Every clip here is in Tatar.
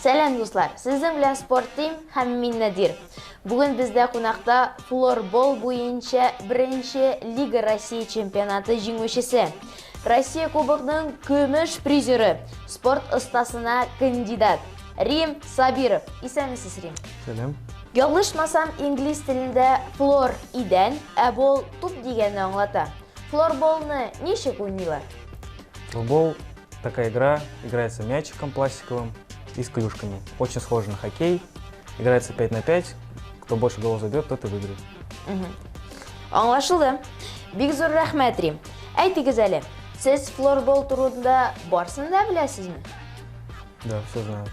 Сәлам, дуслар! Сезнең белән Спорт Тим һәм мин Надир. Бүген бездә кунакта флорбол буенча беренче Лига России чемпионаты җиңүчесе, Россия Кубогының көмеш призеры, спорт остасына кандидат Рим Сабиров. Исәнмесез, Рим. Сәлам. Ялгышмасам, инглиз телендә флор идән, ә бол туп дигәнне аңлата. Флорболны ничек уйныйлар? Флорбол такая игра, играется мячиком пластиковым и с клюшками. Очень схоже на хоккей. Играется 5 на 5. Кто больше голов забьет, тот и выиграет. Аңлашылды. Бик зур рәхмәт, Рим. Әйтегез әле, сез флорбол турында барсын да беләсезме? Да, все знаю.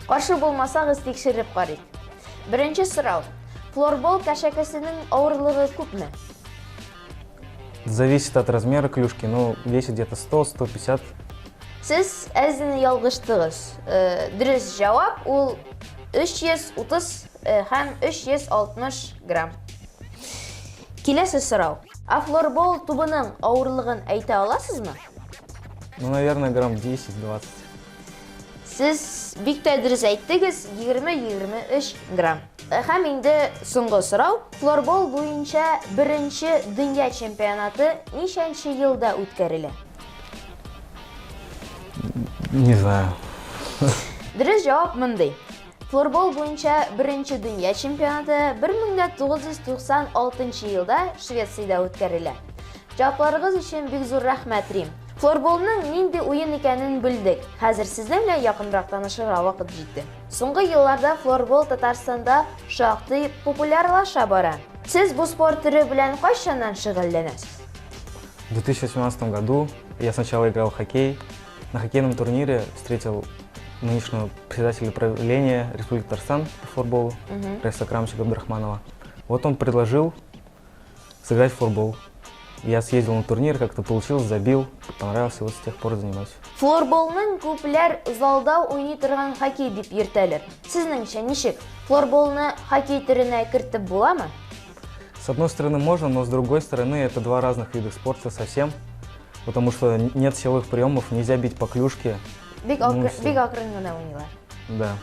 Каршы булмасагыз, тикшереп карыйк. Беренче сорау. Флорбол кәшәкәсенең авырлыгы күпме? Зависит от размера клюшки, но весит где-то 100-150. Сез әзне ялгыштыгыз. Дөрес җавап ул 330 һәм 360 грамм. Киләсе сорау. А флорбол тубының авырлыгын әйтә аласызмы? Ну, наверное, грамм 10-20. Сез бик тә дөрес әйттегез, 20-23 грамм. Һәм инде соңгы сорау. Флорбол буенча беренче дөнья чемпионаты ничәнче елда үткәрелә? Не знаю. Дөрес җавап мондый. Флорбол буенча беренче дөнья чемпионаты 1996 елда Швециядә үткәрелә. Җавапларыгыз өчен бик зур рәхмәт, Рим. Флорболның нинди уен икәнен белдек. Хәзер сезнең белән якынрак танышырга вакыт җитте. Соңгы елларда флорбол Татарстанда шактый популярлаша бара. Сез бу спорт төре белән кайчаннан шөгыльләнәсез? В 2018 году я сначала играл в хоккей. На хоккейном турнире встретил нынешнего председателя правления Республики Татарстан по флорболу, Раиса Акрамовича Габдрахманова. Вот он предложил сыграть в флорбол. Я съездил на турнир, как-то получилось, забил, понравился, вот с тех пор занимаюсь. Флорболның күпләр залда уйный торган хоккей дип йөртәләр. Сезнеңчә ничек? Флорболны хоккей төренә кертеп буламы? С одной стороны можно, но с другой стороны это два разных вида спорта совсем, потому что нет силовых приемов, нельзя бить по клюшке. Бик Ну, всё. бик акрын гына уйныйлар. Да.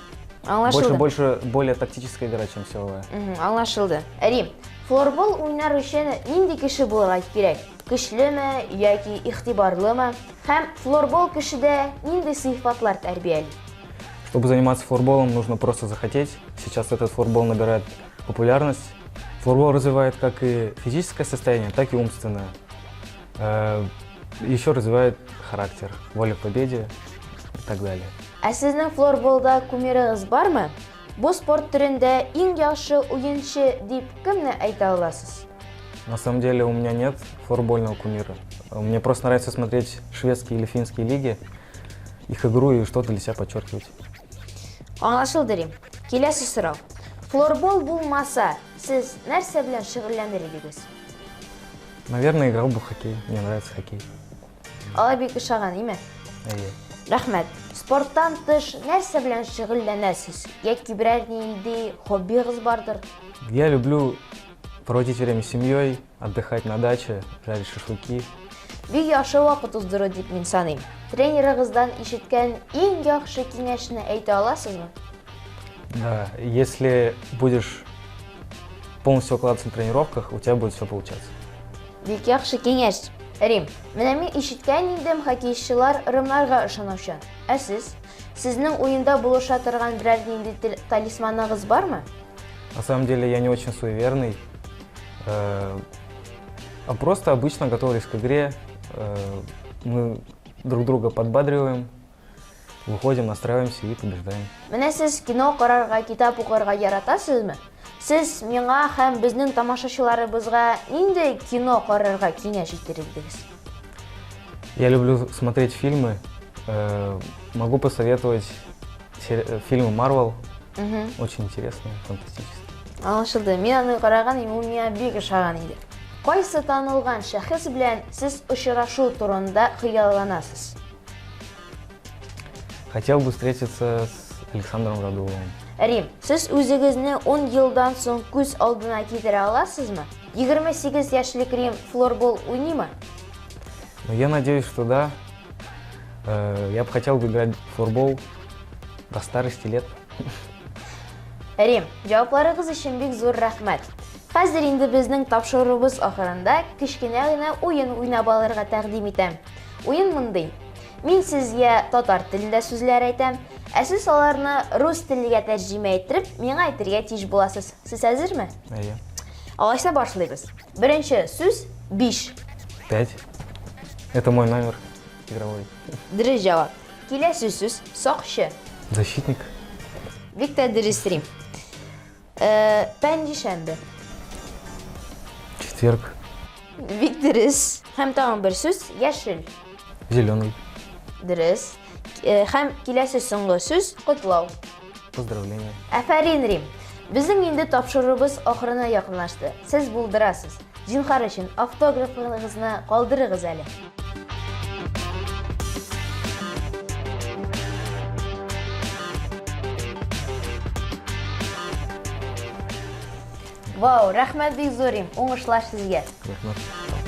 Аңлашылды. Больше, больше, более тактическая игра, чем силовая. Аңлашылды. Рим, флорбол уйнар өчен нинди кеше булырга кирәк? Көчлеме яки игътибарлымы? Һәм флорбол кешедә нинди сыйфатлар тәрбияли? Чтобы заниматься флорболом, нужно просто захотеть. Сейчас этот флорбол набирает популярность. Флорбол развивает как и физическое состояние, так и умственное. Еще развивает характер, волю к победе и так далее. Ә сезнең флорболда кумирыгыз бармы? Бу спорт төрендә иң яхшы уенчы дип кемне әйтә аласыз? На самом деле у меня нет флорбольного кумира. Мне просто нравится смотреть шведские или финские лиги, их игру и что-то для себя подчеркивать. Аңлашылды, Рим. Киләсе сорау. Флорбол булмаса, сез нәрсә белән шөгыльләнер идегез? Наверное, играл бы в хоккей. Мне нравится хоккей. Алай бик ошаган, име? Әйе. Рәхмәт. Спорттан тыш нәрсә белән шөгыльләнәсез? Яки берәр нинди хоббигыз бардыр? Я люблю проводить время с семьей, отдыхать на даче, жарить шашлыки. Бик яхшы вакыт уздыру дип мин саныйм. Тренерыгыздан ишеткән иң яхшы киңәшне әйтә аласызмы? Да, если будешь полностью укладываться на тренировках, у тебя будет все получаться. Бик яхшы киңәш. Рим, менә мин ишеткән идем, хоккейчылар ырымнарга ышанаучан. Ә сез? Сезнең уенда булыша торган берәр нинди талисманыгыз бармы? На самом деле я не очень суеверный. А просто обычно готовились к игре. Мы друг друга подбадриваем, выходим, настраиваемся и побеждаем. Менә сез кино карарга, китап укырга яратасызмы? Сез миңа һәм безнең тамашачыларыбызга нинди кино карарга киңәш итер идегез? Я люблю смотреть фильмы. Могу посоветовать фильмы Marvel. Очень интересные, фантастические. Аңлашылды. Мин аны караган идем, ул миңа бик ошаган иде. Кайсы танылган шәхес белән сез очрашу турында хыялланасыз? Хотел бы встретиться с Александром Радуловым. Рим, сез үзегезне 10 елдан соң күз алдына китерә аласызмы? 28 яшьлек Рим флорбол уйныймы? Я надеюсь, что да. Я бы хотел бы играть в флорбол. До старости лет. Рим, җавапларыгыз өчен бик зур рәхмәт. Хәзер инде безнең тапшыруыбыз ахырында кечкенә генә уен уйнап алырга тәкъдим итәм. Уен мондый. Мин сезгә татар телендә сүзләр әйтәм, ә сез аларны рус теленә тәрҗемә иттереп, миңа әйтергә тиеш буласыз. Сез әзерме? Әйе. Алайса башлыйбыз. Беренче сүз биш. Пять. Это мой номер игровой. Дөрес җавап. Киләсе сүз сакчы. Защитник. Бик тә дөрес, Рим. Э, пәнҗешәмбе. Четверг. Бик дөрес. Һәм тагын бер сүз яшел. Зеленый. Дөрес. Э, һәм киләсе соңгы сүз котлау. Поздравление. Афәрин, Рим. Безнең инде тапшыруыбыз ахырына якынлашты. Сез булдырасыз. Зинһар өчен автографыгызны калдырыгыз әле. Вау, рәхмәт бик зур, Рим. Уңышлар сезгә. Рәхмәт.